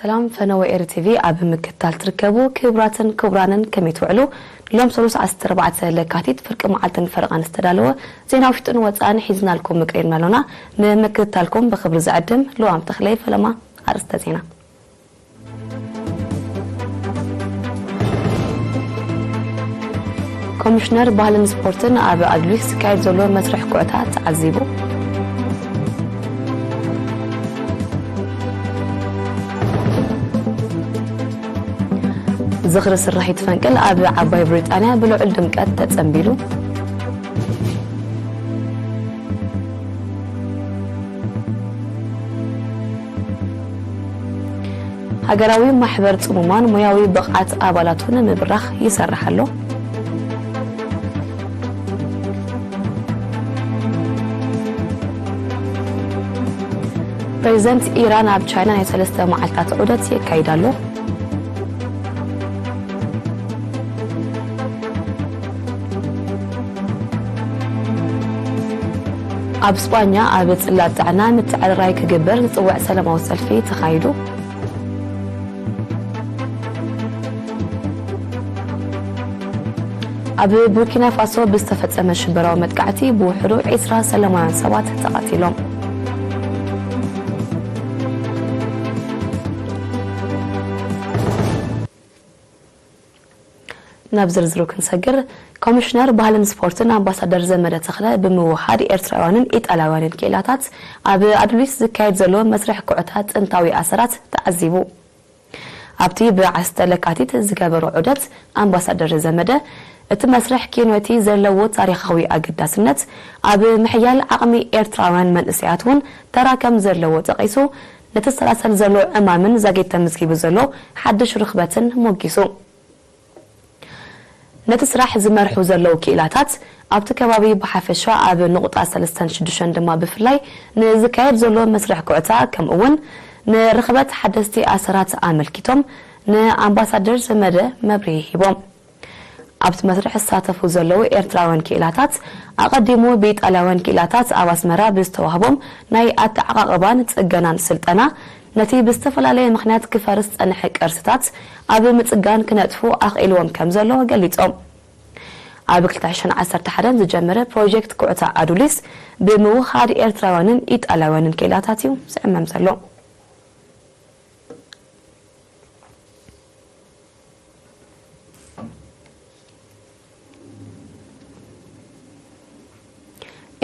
ሰላም ፈነወ ኤሪ ቲቪ ኣብ ምክትታል ትርከቡ ክቡራትን ክቡራንን ከመይ ትውዕሉ? ሎም ሰሉስ ዓሰርተ ኣርባዕተ ለካቲት ፍርቂ መዓልትን ፈረቓን ዝተዳለወ ዜና ውሽጥን ወፃእን ሒዝናልኩም ቀሪብና ኣሎና። ንምክትታልኩም ብክብሪ ዝዕድም ልዋም ተኽለይ ፈለማ። ኣርእስተ ዜና። ኮሚሽነር ባህልን ስፖርትን ኣብ ኣዱሊስ ዝካየድ ዘሎ መስርሕ ኩዕታ ተዓዚቡ። ዝኽሪ ስርሒት ፈንቅል ኣብ ዓባይ ብሪጣንያ ብልዑል ድምቀት ተጸንቢሉ። ሃገራዊ ማሕበር ጽሙማን ሞያዊ ብቕዓት ኣባላቱ ንምብራኽ ይሰርሕ ኣሎ። ፕሬዚደንት ኢራን ኣብ ቻይና ናይ ሰለስተ መዓልታት ዑደት የካይድ ኣሎ። ኣብ ስጳኛ ኣብ ጽላት ጥዕና ምትዕርራይ ክግበር ዝጽውዕ ሰላማዊ ሰልፊ ተኻይዱ። ኣብ ቡርኪና ፋሶ ብዝተፈጸመ ሽበራዊ መጥቃዕቲ ብውሕዱ ዒስራ ሰላማውያን ሰባት ተቐቲሎም። ናብ ዝርዝሩ ክንሰግር፣ ኮሚሽነር ባህልን ስፖርትን ኣምባሳደር ዘመደ ተኽለ ብምውሃድ ኤርትራውያንን ኢጣልያውያንን ክኢላታት ኣብ ኣዱሊስ ዝካየድ ዘሎ መስርሕ ኩዕታ ጥንታዊ ኣሰራት ተዓዚቡ። ኣብቲ ብዓሰርተ ለካቲት ዝገበሮ ዑደት ኣምባሳደር ዘመደ እቲ መስርሕ ኪኖቲ ዘለዎ ታሪኻዊ ኣገዳስነት ኣብ ምሕያል ዓቕሚ ኤርትራውያን መንእሰያት እውን ተራ ከም ዘለዎ ጠቒሱ፣ ነቲ ዝሰላሰል ዘሎ ዕማምን ዛጊት ተመዝጊቡ ዘሎ ሓድሽ ርኽበትን ሞጊሱ። ነቲ ስራሕ ዝመርሑ ዘለዉ ክኢላታት ኣብቲ ከባቢ ብሓፈሻ ኣብ ንቑጣ ሰለስተን ሽዱሽተን ድማ ብፍላይ ንዝካየድ ዘሎ መስርሕ ኩዕታ ከምኡ እውን ንርኽበት ሓደስቲ ኣሰራት ኣመልኪቶም ንኣምባሳደር ዘመደ መብርሂ ሂቦም። ኣብቲ መስርሕ ዝሳተፉ ዘለዉ ኤርትራውያን ክኢላታት ኣቐዲሙ ብኢጣልያውያን ክኢላታት ኣብ ኣስመራ ብዝተዋህቦም ናይ ኣተዓቓቕባን ጽገናን ስልጠና ነቲ ብዝተፈላለየ ምኽንያት ክፈርስ ዝጸንሐ ቅርስታት ኣብ ምጽጋን ክነጥፉ ኣኽኢልዎም ከም ዘሎ ገሊጾም። ኣብ ክልተ ሽሕን ዓሰርተ ሓደን ዝጀመረ ፕሮጀክት ኩዕታ ኣዱሊስ ብምውሃድ ኤርትራውያንን ኢጣልያውያንን ክኢላታት እዩ ዝዕመም ዘሎ።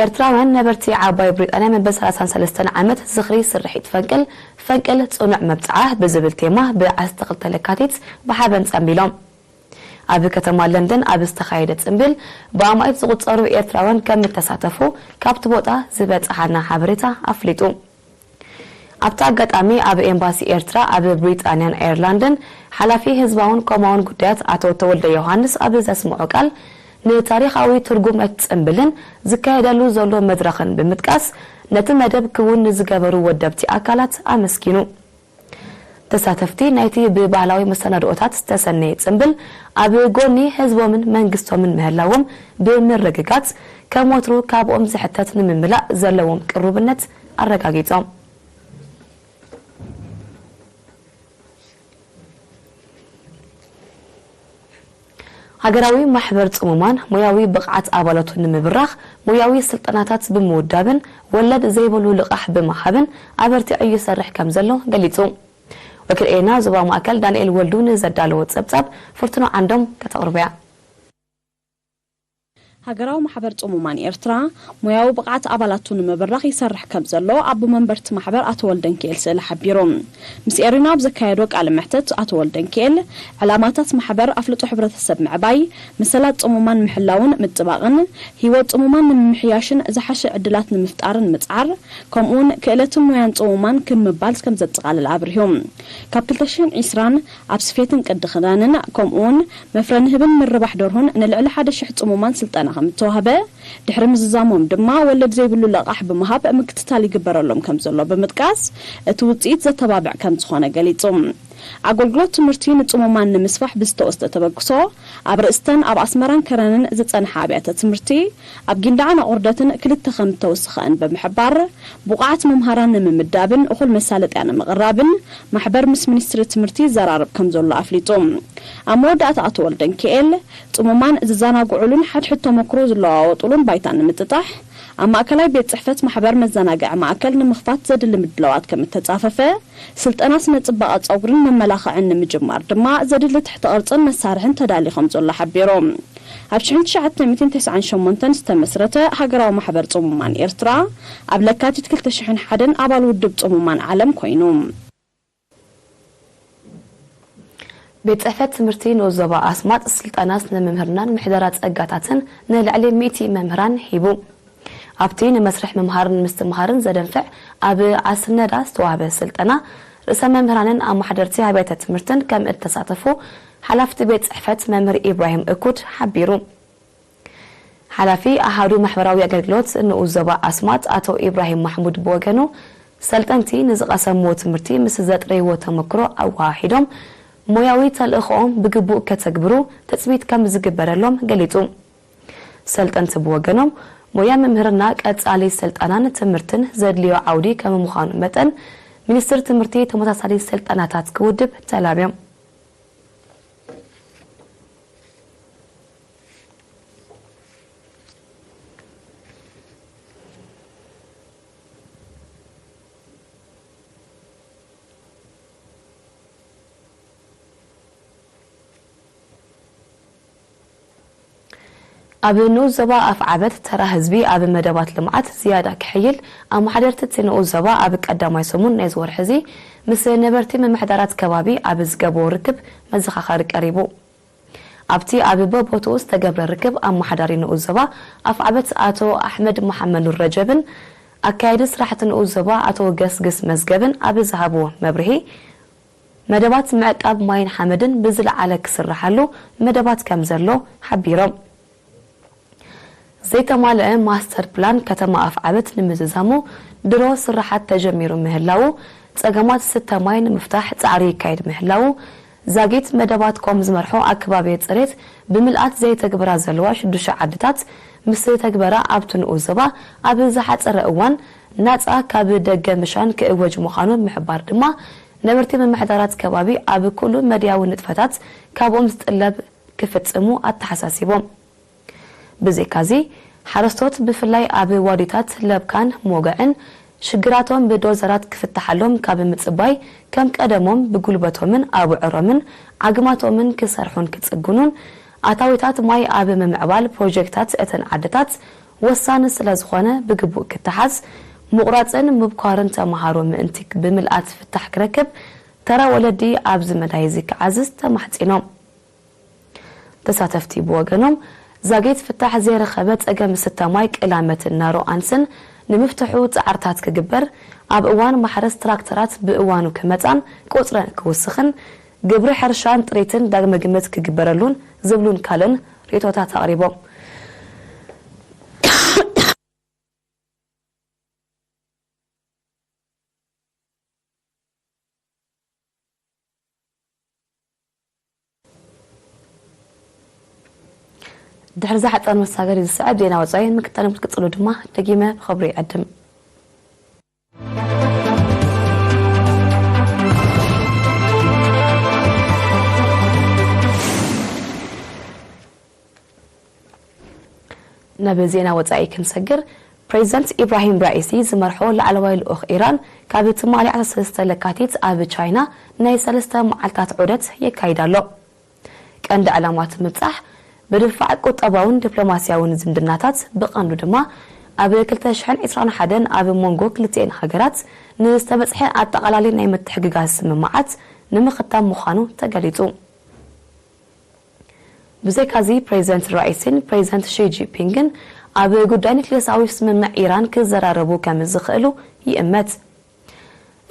ኤርትራውያን ነበርቲ ዓባይ ብሪጣንያ መበል ሰላሳን ሰለስተን ዓመት ዝኽሪ ስርሒት ፈንቅል፣ ፈንቅል ጽኑዕ መብጽዓ ብዝብል ቴማ ብዓሰርተ ክልተ ለካቲት ብሓበን ጸንቢሎም። ኣብ ከተማ ለንደን ኣብ ዝተኻየደ ጽንብል ብኣማኢት ዝቑጸሩ ኤርትራውያን ከም እተሳተፉ ካብቲ ቦታ ዝበጽሓና ሓበሬታ ኣፍሊጡ። ኣብቲ ኣጋጣሚ ኣብ ኤምባሲ ኤርትራ ኣብ ብሪጣንያን ኣየርላንድን ሓላፊ ህዝባውን ኮማውን ጉዳያት ኣቶ ተወልደ ዮሃንስ ኣብ ዘስምዖ ቃል፣ ንታሪኻዊ ትርጉም ናይቲ ጽንብልን ዝካየደሉ ዘሎ መድረኽን ብምጥቃስ፣ ነቲ መደብ ክውን ንዝገበሩ ወደብቲ ኣካላት ኣመስጊኑ። ተሳተፍቲ ናይቲ ብባህላዊ መሰናድኦታት ዝተሰነየ ጽንብል፣ ኣብ ጎኒ ህዝቦምን መንግስቶምን ምህላዎም ብምርግጋጽ፣ ከም ወትሩ ካብኦም ዝሕተት ንምምላእ ዘለዎም ቅሩብነት ኣረጋጊጾም። ሃገራዊ ማሕበር ጽሙማን ሞያዊ ብቕዓት ኣባላቱ ንምብራኽ ሞያዊ ስልጠናታት ብምውዳብን ወለድ ዘይብሉ ልቓሕ ብምሃብን ኣበርቲዑ ይሰርሕ ከም ዘሎ ገሊጹ። ወኪል ኤና ዞባ ማእከል ዳንኤል ወልዱ ንዘዳለዎ ጸብጻብ ፍርቱና ዓንዶም ከተቕርቦ እያ። ሃገራዊ ማሕበር ጽሙማን ኤርትራ ሞያዊ ብቕዓት ኣባላቱ ንምብራኽ ይሰርሕ ከም ዘሎ ኣቦ መንበርቲ ማሕበር ኣቶ ወልደንኪኤል ስእለ ሓቢሩ። ምስ ኤሪና ኣብ ዘካየዶ ቃለ መሕትት ኣቶ ወልደንኪኤል፣ ዕላማታት ማሕበር ኣፍልጦ ሕብረተሰብ ምዕባይ፣ መሰላት ጽሙማን ምሕላውን ምጥባቕን፣ ህይወት ጽሙማን ንምምሕያሽን ዝሓሸ ዕድላት ንምፍጣርን ምጽዓር፣ ከምኡውን ክእለትን ሞያን ጽሙማን ክብ ምባል ከም ዘጠቓልል ኣብሪሁ። ካብ ክልተ ሽሕን ዕስራን ኣብ ስፌትን ቅዲ ክዳንን ከምኡውን መፍረ ንህብን ምርባሕ ደርሆን ንልዕሊ ሓደ ሽሕ ጽሙማን ስልጠና ከም እተዋህበ፣ ድሕሪ ምዝዛሞም ድማ ወለድ ዘይብሉ ለቓሕ ብምሃብ ምክትታል ይግበረሎም ከም ዘሎ ብምጥቃስ፣ እቲ ውጽኢት ዘተባብዕ ከም ዝኾነ ገሊጹ። ኣገልግሎት ትምህርቲ ንጽሙማን ንምስፋሕ ብዝተወስደ ተበግሶ፣ ኣብ ርእስተን ኣብ ኣስመራን ከረንን ዝጸንሓ ኣብያተ ትምህርቲ ኣብ ጊንዳዕን ኣቑርደትን ክልተ ከም እተወስኸአን ብምሕባር፣ ብቑዓት መምሃራን ንምምዳብን እኹል መሳለጥያ ንምቕራብን ማሕበር ምስ ሚኒስትሪ ትምህርቲ ይዘራረብ ከም ዘሎ ኣፍሊጡ። ኣብ መወዳእታ ኣቶ ወልደንኪኤል፣ ጽሙማን ዝዘናግዑሉን ሓድሕድ ተመክሮ ዝለዋወጡሉን ባይታ ንምጥጣሕ፣ ኣብ ማእከላይ ቤት ጽሕፈት ማሕበር መዘናግዒ ማእከል ንምኽፋት ዘድሊ ምድላዋት ከም እተጻፈፈ፣ ስልጠና ስነ ጽባቐ ጸጉርን መመላኽዕን ንምጅማር ድማ ዘድሊ ትሕተ ቅርጽን መሳርሕን ተዳልዩ ከም ዘሎ ሓቢሩ። ኣብ ሽሕን ትሽዓተ ሚእትን ተስዓን ሸሞንተን ዝተመስረተ ሃገራዊ ማሕበር ጽሙማን ኤርትራ፣ ኣብ ለካቲት ክልተ ሽሕን ሓደን ኣባል ውድብ ጽሙማን ዓለም ኮይኑ። ቤት ጽሕፈት ትምህርቲ ንኡስ ዞባ ኣስማጥ ስልጠና ስነ ምምህርናን ምሕደራ ጸጋታትን ንልዕሊ ሚእቲ መምህራን ሂቡ። ኣብቲ ንመስርሕ ምምሃርን ምስትምሃርን ዘደንፍዕ ኣብ ኣስነዳ ዝተዋህበ ስልጠና፣ ርእሰ መምህራንን ኣመሓደርቲ ኣብያተ ትምህርትን ከም እተሳተፉ ሓላፍቲ ቤት ጽሕፈት መምህር ኢብራሂም እኩድ ሓቢሩ። ሓላፊ ኣሃዱ ማሕበራዊ ኣገልግሎት ንኡስ ዞባ ኣስማጥ ኣቶ ኢብራሂም ማሕሙድ ብወገኑ፣ ሰልጠንቲ ንዝቐሰምዎ ትምህርቲ ምስ ዘጥረይዎ ተመክሮ ኣወሃሂዶም ሞያዊ ተልእኾኦም ብግቡእ ከተግብሩ ትጽቢት ከም ዝግበረሎም ገሊጹ። ሰልጠንቲ ብወገኖም፣ ሞያ ምምህርና ቀጻሊ ስልጠናን ትምህርትን ዘድልዮ ዓውዲ ከም ምዃኑ መጠን፣ ሚኒስትሪ ትምህርቲ ተመሳሳሊ ስልጠናታት ክውድብ ተላብዮም። ኣብ ንኡስ ዞባ ኣፍዓበት ተራ ህዝቢ ኣብ መደባት ልምዓት ዝያዳ ክሕይል፣ ኣመሓደርቲ እቲ ንኡስ ዞባ ኣብ ቀዳማይ ሰሙን ናይዚ ወርሒ እዚ ምስ ነበርቲ ምምሕዳራት ከባቢ ኣብ ዝገበሮ ርክብ መዘኻኸሪ ቀሪቡ። ኣብቲ ኣብ በቦትኡ ዝተገብረ ርክብ፣ ኣመሓዳሪ ንኡስ ዞባ ኣፍዓበት ኣቶ ኣሕመድ መሓመድ ኑር ረጀብን ኣካያዲ ስራሕቲ ንኡስ ዞባ ኣቶ ገስግስ መዝገብን ኣብ ዝሃብዎ መብርሂ፣ መደባት ምዕቃብ ማይን ሓመድን ብዝለዓለ ክስርሓሉ መደባት ከም ዘሎ ሓቢሮም። ዘይተማልአ ማስተር ፕላን ከተማ ኣፍዓበት ንምዝዛሙ ድሮ ስራሓት ተጀሚሩ ምህላዉ፣ ጸገማት ዝስተ ማይ ንምፍታሕ ጻዕሪ ይካየድ ምህላዉ፣ ዛጊት መደባት ኮም ዝመርሖ ኣከባቢ ጽሬት ብምልኣት ዘይተግበራ ዘለዋ ሽዱሽተ ዓድታት ምስ ተግበራ ኣብቲ ንኡስ ዞባ ኣብ ዝሓጸረ እዋን ናጻ ካብ ደገ ምሻን ክእወጅ ምዃኑ ብምሕባር ድማ ነበርቲ ምምሕዳራት ከባቢ ኣብ ኩሉ መድያዊ ንጥፈታት ካብኦም ዝጥለብ ክፍጽሙ ኣተሓሳሲቦም። ብዘይካዚ፣ ሓረስቶት ብፍላይ ኣብ ዋዲታት ለብካን ሞገዕን ሽግራቶም ብዶዘራት ክፍትሓሎም ካብ ምጽባይ፣ ከም ቀደሞም ብጉልበቶምን ኣቡዕሮምን ዓግማቶምን ክሰርሑን ክጽግኑን፣ ኣታዊታት ማይ ኣብ ምምዕባል ፕሮጀክታት እተን ዓድታት ወሳኒ ስለ ዝኾነ ብግቡእ ክተሓዝ፣ ምቑራጽን ምብኳርን ተመሃሮ ምእንቲ ብምልኣት ፍታሕ ክረክብ፣ ተራ ወለዲ ኣብዚ መዳይ እዚ ክዓዝዝ ተማሕጺኖም። ተሳተፍቲ ብወገኖም፣ ዛጊት ፍታሕ ዘይረኸበ ጸገም ዝስተ ማይ ቅላመትን ናሮ ኣንስን ንምፍትሑ ጻዕርታት ክግበር፣ ኣብ እዋን ማሕረስ ትራክተራት ብእዋኑ ክመጻን ቁጽረን ክውስኽን፣ ግብሪ ሕርሻን ጥሪትን ዳግመ ግምት ክግበረሉን ዝብሉን ካልእን ርእይቶታት ኣቕሪቦም። ድሕሪ እዛ ሓጻር መሳገሪ ዝስዕብ ዜና ወጻኢ ንምክትታል ክትቅጽሉ ድማ ደጊመ ብኽብሪ ይዕድም። ናብ ዜና ወጻኢ ክንሰግር፣ ፕሬዚደንት ኢብራሂም ራኢሲ ዝመርሖ ላዕለዋይ ልኡኽ ኢራን ካብ ትማሊ ዓሰርተ ሰለስተ ለካቲት ኣብ ቻይና ናይ ሰለስተ መዓልታት ዑደት የካይድ ኣሎ። ቀንዲ ዕላማ እቲ ምብጻሕ፣ ብድፋዕ ቁጠባውን ዲፕሎማስያውን ዝምድናታት፣ ብቐንዱ ድማ ኣብ ክልተ ሽሕን ዕስራን ሓደን ኣብ መንጎ ክልቲኤን ሃገራት ንዝተበጽሐ ኣጠቓላሊ ናይ ምትሕግጋዝ ስምምዓት ንምኽታም ምዃኑ ተገሊጹ። ብዘይካዚ፣ ፕሬዚደንት ራኢሲን ፕሬዚደንት ሺ ጂንፒንግን ኣብ ጉዳይ ኒክሌሳዊ ስምምዕ ኢራን ክዘራረቡ ከም ዝኽእሉ ይእመት።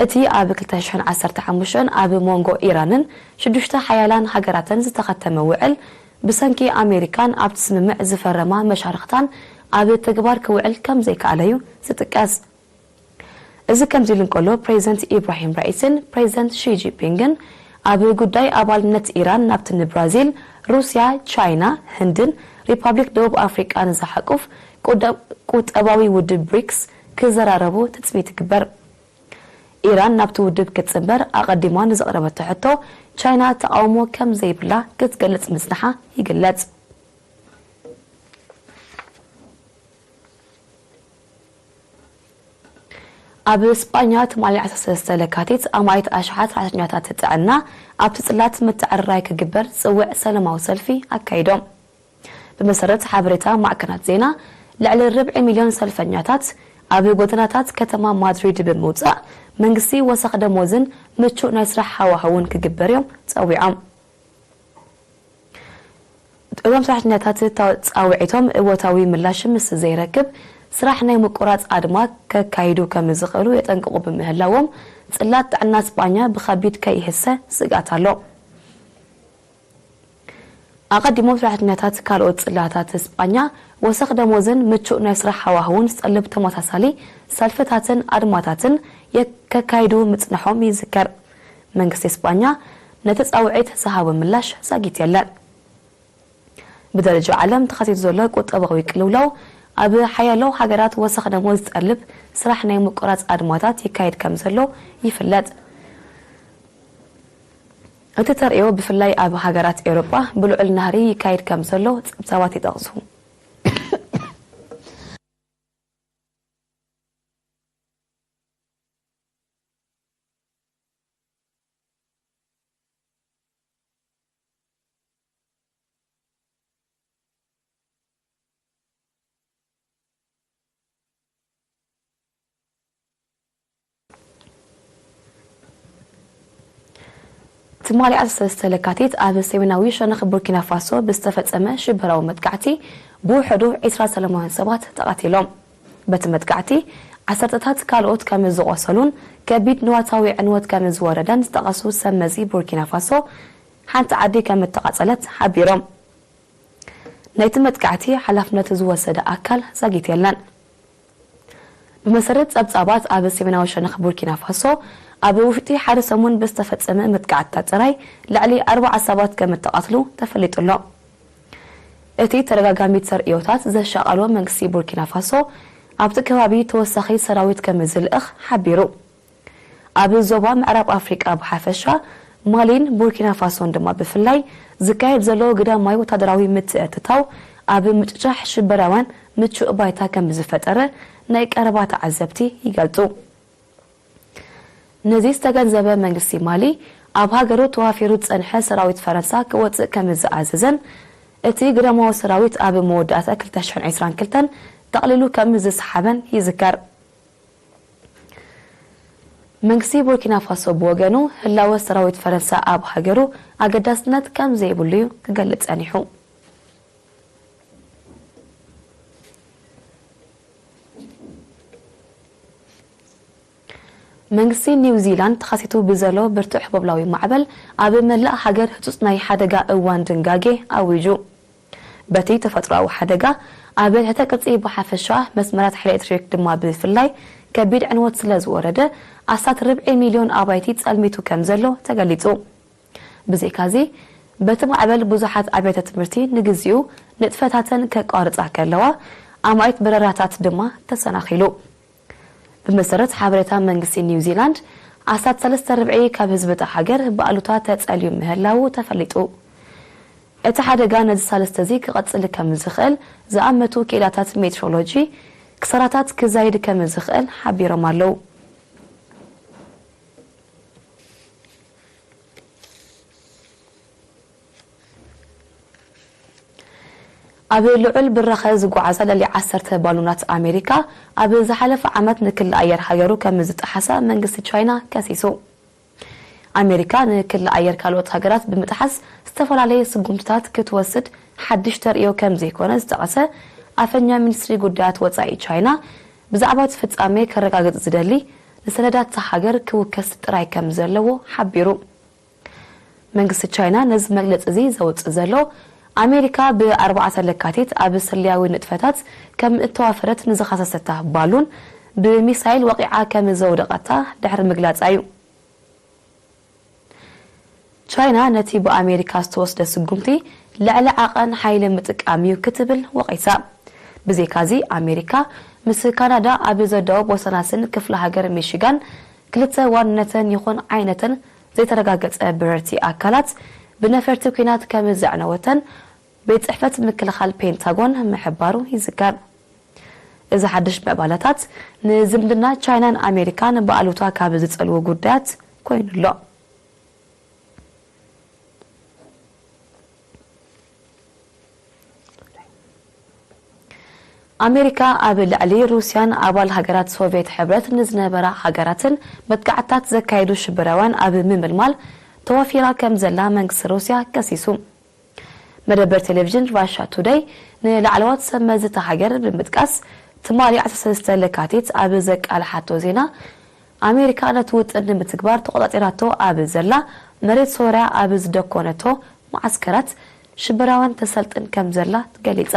እቲ ኣብ ክልተ ሽሕን ዓሰርተ ሓሙሽተን ኣብ መንጎ ኢራንን ሽዱሽተ ሓያላን ሃገራተን ዝተኸተመ ውዕል፣ ብሰንኪ ኣሜሪካን ኣብቲ ስምምዕ ዝፈረማ መሻርኽታን ኣብ ተግባር ክውዕል ከም ዘይከኣለ'ዩ ዝጥቀስ። እዚ ከምዚ ኢሉ እንከሎ፣ ፕሬዚደንት ኢብራሂም ራኢሲን ፕሬዚደንት ሺ ጂንፒንግን ኣብ ጉዳይ ኣባልነት ኢራን ናብቲ ንብራዚል፣ ሩስያ፣ ቻይና፣ ህንድን ሪፓብሊክ ደቡብ ኣፍሪቃን ዝሓቁፍ ቁደ-፣ ቁጠባዊ ውድብ ብሪክስ ክዘራረቡ ትጽቢት ይግበር። ኢራን ናብቲ ውድብ ክትጽንበር ኣቐዲማ ንዘቕረበቶ ሕቶ፣ ቻይና ተቓውሞ ከም ዘይብላ ክትገልጽ ምጽንሓ ይግለጽ። ኣብ ስጳኛ ትማሊ ዓሰርተ ሰለስተ ለካቲት ኣማኢት ኣሽሓት ሰራሕተኛታት ጥዕና ኣብቲ ጽላት ምትዕርራይ ክግበር ዝጽውዕ ሰላማዊ ሰልፊ ኣካይዶም። ብመሰረት ሓበሬታ ማዕከናት ዜና፣ ልዕሊ ርብዒ ሚልዮን ሰልፈኛታት ኣብ ጎደናታት ከተማ ማድሪድ ብምውጻእ፣ መንግስቲ ወሰኽ ደሞዝን ምቹእ ናይ ስራሕ ሃዋህውን ክግበር እዮም ጸዊዖም። እዞም ሰራሕተኛታት ታ-፣ ጻውዒቶም እወታዊ ምላሽ ምስ ዘይረክብ፣ ስራሕ ናይ ምቁራጽ ኣድማ ከካይዱ ከም ዝኽእሉ የጠንቅቑ ብምህላዎም፣ ጽላት ጥዕና ስጳኛ ብኸቢድ ከይህሰ ስግኣት ኣሎ። ኣቐዲሞም ሰራሕተኛታት ካልኦት ጽላታት ስጳኛ ወሰኽ ደሞዝን ምቹእ ናይ ስራሕ ሃዋህውን ዝጠልብ ተመሳሳሊ ሰልፍታትን ኣድማታትን የ-፣ ከካይዱ ምጽንሖም ይዝከር። መንግስቲ ስጳኛ ነቲ ጻውዒት ዝሃቦ ምላሽ ዛጊት የለን። ብደረጃ ዓለም ተኸሲቱ ዘሎ ቁጠባዊ ቅልውላው፣ ኣብ ሓያሎ ሃገራት ወሰኽ ደሞዝ ዝጠልብ ስራሕ ናይ ምቁራጽ ኣድማታት ይካየድ ከም ዘሎ ይፍለጥ። እቲ ተርእዮ ብፍላይ ኣብ ሃገራት ኤውሮጳ ብልዑል ናህሪ ይካየድ ከም ዘሎ ጸብጻባት ይጠቕሱ። ትማሊ ዓሰርተ ሰለስተ ለካቲት ኣብ ሰሜናዊ ሸነኽ ቡርኪና ፋሶ ብዝተፈጸመ ሽበራዊ መጥቃዕቲ ብውሕዱ ዒስራ ሰላማውያን ሰባት ተቐቲሎም። በቲ መጥቃዕቲ ዓሰርተታት ካልኦት ከም ዝቖሰሉን ከቢድ ንዋታዊ ዕንወት ከም ዝወረደን ዝጠቐሱ ሰብ መዚ ቡርኪና ፋሶ፣ ሓንቲ ዓዲ ከም እተቓጸለት ሓቢሮም። ናይቲ መጥቃዕቲ ሓላፍነት ዝወሰደ ኣካል ዛጊት የለን። ብመሰረት ጸብጻባት፣ ኣብ ሰሜናዊ ሸነኽ ቡርኪና ፋሶ ኣብ ውሽጢ ሓደ ሰሙን ብዝተፈጸመ መጥቃዕትታት ጥራይ ልዕሊ ኣርባዓ ሰባት ከም እተቐትሉ ተፈሊጡ ኣሎ። እቲ ተደጋጋሚ ተርእዮታት ዘሻቐሎ መንግስቲ ቡርኪና ፋሶ፣ ኣብቲ ከባቢ ተወሳኺ ሰራዊት ከም ዝልእኽ ሓቢሩ። ኣብ ዞባ ምዕራብ ኣፍሪቃ ብሓፈሻ፣ ማሊን ቡርኪና ፋሶን ድማ ብፍላይ፣ ዝካየድ ዘሎ ግዳማዊ ወታደራዊ ምትእትታው ኣብ ምጭጫሕ ሽበራውያን ምቹእ ባይታ ከም ዝፈጠረ ናይ ቀረባ ተዓዘብቲ ይገልጹ። ነዚ ዝተገንዘበ መንግስቲ ማሊ፣ ኣብ ሃገሩ ተዋፊሩ ዝጸንሐ ሰራዊት ፈረንሳ ክወጽእ ከም ዝኣዘዘን፣ እቲ ግዳማዊ ሰራዊት ኣብ መወዳእታ ክልተ ሽሕን ዕስራን ክልተን ጠቕሊሉ ከም ዝሰሓበን ይዝከር። መንግስቲ ቡርኪና ፋሶ ብወገኑ፣ ህላወ ሰራዊት ፈረንሳ ኣብ ሃገሩ ኣገዳስነት ከም ዘይብሉ እዩ ክገልጽ ጸኒሑ። መንግስቲ ኒው ዚላንድ ተኸሲቱ ብዘሎ ብርቱዕ ህቦብላዊ ማዕበል፣ ኣብ መላእ ሃገር ህጹጽ ናይ ሓደጋ እዋን ድንጋጌ ኣዊጁ። በቲ ተፈጥሮኣዊ ሓደጋ፣ ኣብ ትሕተ ቅርጺ ብሓፈሻ፣ መስመራት ኤሌክትሪክ ድማ ብፍላይ፣ ከቢድ ዕንወት ስለ ዝወረደ፣ ኣስታት ርብዒ ሚልዮን ኣባይቲ ጸልሚቱ ከም ዘሎ ተገሊጹ። ብዘይካዚ፣ በቲ ማዕበል ብዙሓት ኣብያተ ትምህርቲ ንግዚኡ ንጥፈታተን ከቋርጻ ከለዋ፣ ኣማኢት በረራታት ድማ ተሰናኺሉ። ብመሰረት ሓበሬታ መንግስቲ ኒው ዚላንድ፣ ኣስታት ሰለስተ ርብዒ ካብ ህዝቢ እታ ሃገር ብኣሉታ ተጸልዩ ምህላዉ ተፈሊጡ። እቲ ሓደጋ ነዚ ሳልስቲ እዚ ክቐጽል ከም ዝኽእል ዝኣመቱ ክኢላታት ሜትሮሎጂ፣ ክሳራታት ክዛይድ ከም ዝኽእል ሓቢሮም ኣለዉ። ኣብ ልዑል ብራኸ ዝጓዓዛ ልዕሊ ዓሰርተ ባሉናት ኣሜሪካ፣ ኣብ ዝሓለፈ ዓመት ንክሊ ኣየር ሃገሩ ከም ዝጠሓሳ መንግስቲ ቻይና ከሲሱ። ኣሜሪካ ንክሊ ኣየር ካልኦት ሃገራት ብምጥሓስ ዝተፈላለየ ስጉምትታት ክትወስድ ሓድሽ ተርእዮ ከም ዘይኮነ ዝጠቐሰ ኣፈኛ ሚኒስትሪ ጉዳያት ወጻኢ ቻይና፣ ብዛዕባ እቲ ፍጻሜ ከረጋግጽ ዝደሊ፣ ንሰነዳት እታ ሃገር ክውከስ ጥራይ ከም ዘለዎ ሓቢሩ። መንግስቲ ቻይና ነዚ መግለጺ እዚ ዘውጽእ ዘሎ፣ ኣሜሪካ ብኣርባዕተ ለካቲት ኣብ ስለያዊ ንጥፈታት ከም እተዋፈረት ንዝኸሰሰታ ባሉን፣ ብሚሳይል ወቒዓ ከም ዘውደቐታ ድሕሪ ምግላጻ እዩ። ቻይና ነቲ ብኣሜሪካ ዝተወስደ ስጉምቲ ልዕሊ ዓቐን ሓይሊ ምጥቃም እዩ ክትብል ወቒሳ። ብዘይካዚ ኣሜሪካ ምስ ካናዳ ኣብ ዘዳወብ ወሰናስን ክፍለ ሃገር ሚሽጋን ክልተ ዋንነተን ይኹን ዓይነተን ዘይተረጋገጸ ብረርቲ ኣካላት ብነፈርቲ ኲናት ከም ዘዕነወተን ቤት ጽሕፈት ምክልኻል ፔንታጎን ምሕባሩ ይዝከር። እዚ ሓድሽ ምዕባለታት ንዝምድና ቻይናን ኣሜሪካን ብኣሉታ ካብ ዝጸልዉ ጉዳያት ኮይኑ ኣሎ። ኣሜሪካ ኣብ ልዕሊ ሩስያን ኣባል ሃገራት ሶቪየት ሕብረት ንዝነበራ ሃገራትን መጥቃዕትታት ዘካየዱ ሽበራውያን ኣብ ምምልማል ተዋፊራ ከም ዘላ መንግስቲ ሩስያ ከሲሱ። መደበር ቴሌቪዥን ራሻ ቱደይ ንላዕለዋት ሰብ መዚ እታ ሃገር ብምጥቃስ ትማሊ ዓሰርተ ሰለስተ ለካቲት ኣብ ዘቃልሓቶ ዜና ኣሜሪካ ነቲ ውጥን ንምትግባር ተቆጻጺራቶ ኣብ ዘላ መሬት ሶርያ ኣብ ዝደኮነቶ መዓስከራት ሽበራውያን ተሰልጥን ከም ዘላ ገሊጻ።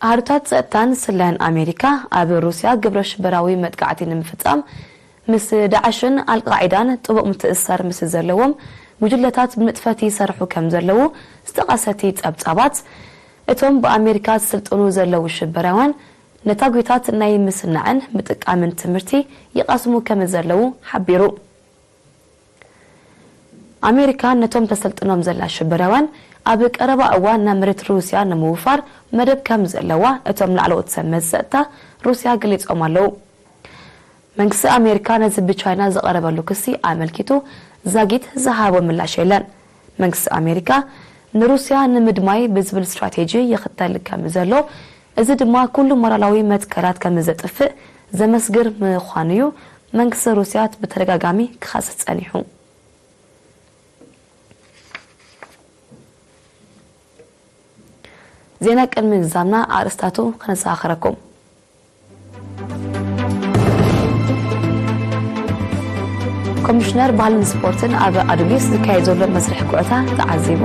ኣሃዱታት ጸጥታን ስለያን ኣሜሪካ ኣብ ሩስያ ግብረ ሽበራዊ መጥቃዕቲ ንምፍጻም ምስ ዳዕሽን ኣልቃዒዳን ጥቡቕ ምትእስሳር ምስ ዘለዎም ጉጅለታት ብንጥፈት ይሰርሑ ከም ዘለዉ ዝጠቐሰቲ ጸብጻባት እቶም ብኣሜሪካ ዝስልጥኑ ዘለዉ ሽበራውያን ነታጒታት ናይ ምስናዕን ምጥቃምን ትምህርቲ ይቐስሙ ከም ዘለዉ ሓቢሩ። ኣሜሪካ ነቶም ተሰልጥኖም ዘላ ሽበራውያን ኣብ ቀረባ እዋን ናብ መሬት ሩስያ ንምውፋር መደብ ከም ዘለዋ እቶም ላዕለዎት ሰብ መዚ ጸጥታ ሩስያ ገሊጾም ኣለዉ። መንግስቲ ኣሜሪካ ነዚ ብቻይና ዝቐረበሉ ክሲ ኣመልኪቱ ዛጊት ዝሃቦ ምላሽ የለን። መንግስቲ ኣሜሪካ ንሩስያ ንምድማይ ብዝብል ስትራቴጂ ይኽተል ከም ዘሎ፣ እዚ ድማ ኩሉ ሞራላዊ መትከላት ከም ዘጥፍእ ዘመስግር ምዃኑ'ዩ መንግስቲ ሩስያ ብተደጋጋሚ ክኸስስ ጸኒሑ። ዜና ቅድሚ ምዝዛምና ኣርእስታቱ ከነዘኻኽረኩም። ኮሚሽነር ባህልን ስፖርትን ኣብ ኣዱሊስ ዝካየድ ዘሎ መስርሕ ኩዕታ ተዓዚቡ።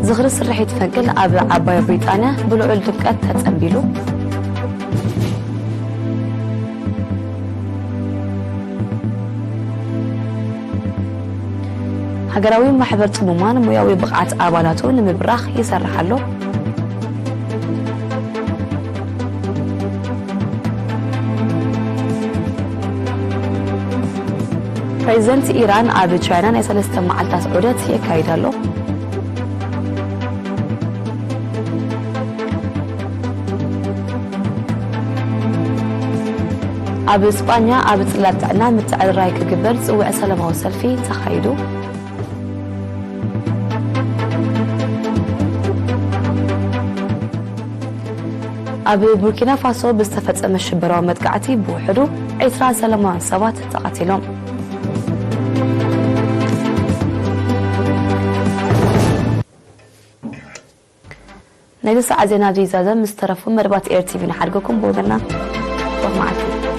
ዝኽሪ ስርሒት ፈንቅል ኣብ ዓባይ ብሪጣንያ ብልዑል ድምቀት ተጸንቢሉ። ሃገራዊ ማሕበር ጽሙማን ሞያዊ ብቕዓት ኣባላቱ ንምብራኽ ይሰርሕ ኣሎ። ፕሬዚደንት ኢራን ኣብ ቻይና ናይ ሰለስተ መዓልታት ዑደት የካይድ ኣሎ። ኣብ ስጳኛ ኣብ ጽላት ጥዕና ምትዕርራይ ክግበር ዝጽውዕ ሰላማዊ ሰልፊ ተኻይዱ። ኣብ ቡርኪና ፋሶ ብዝተፈጸመ ሽበራዊ መጥቃዕቲ ብውሕዱ ዕስራ ሰላማውያን ሰባት ተቐቲሎም። ናይዚ ሰዓት ዜና ኣብዚ ይዛዘም። ምስ ተረፉ መደባት ኤር ቲቪ ንሓድገኩም ብወገንና ጽቡቕ መዓልቲ።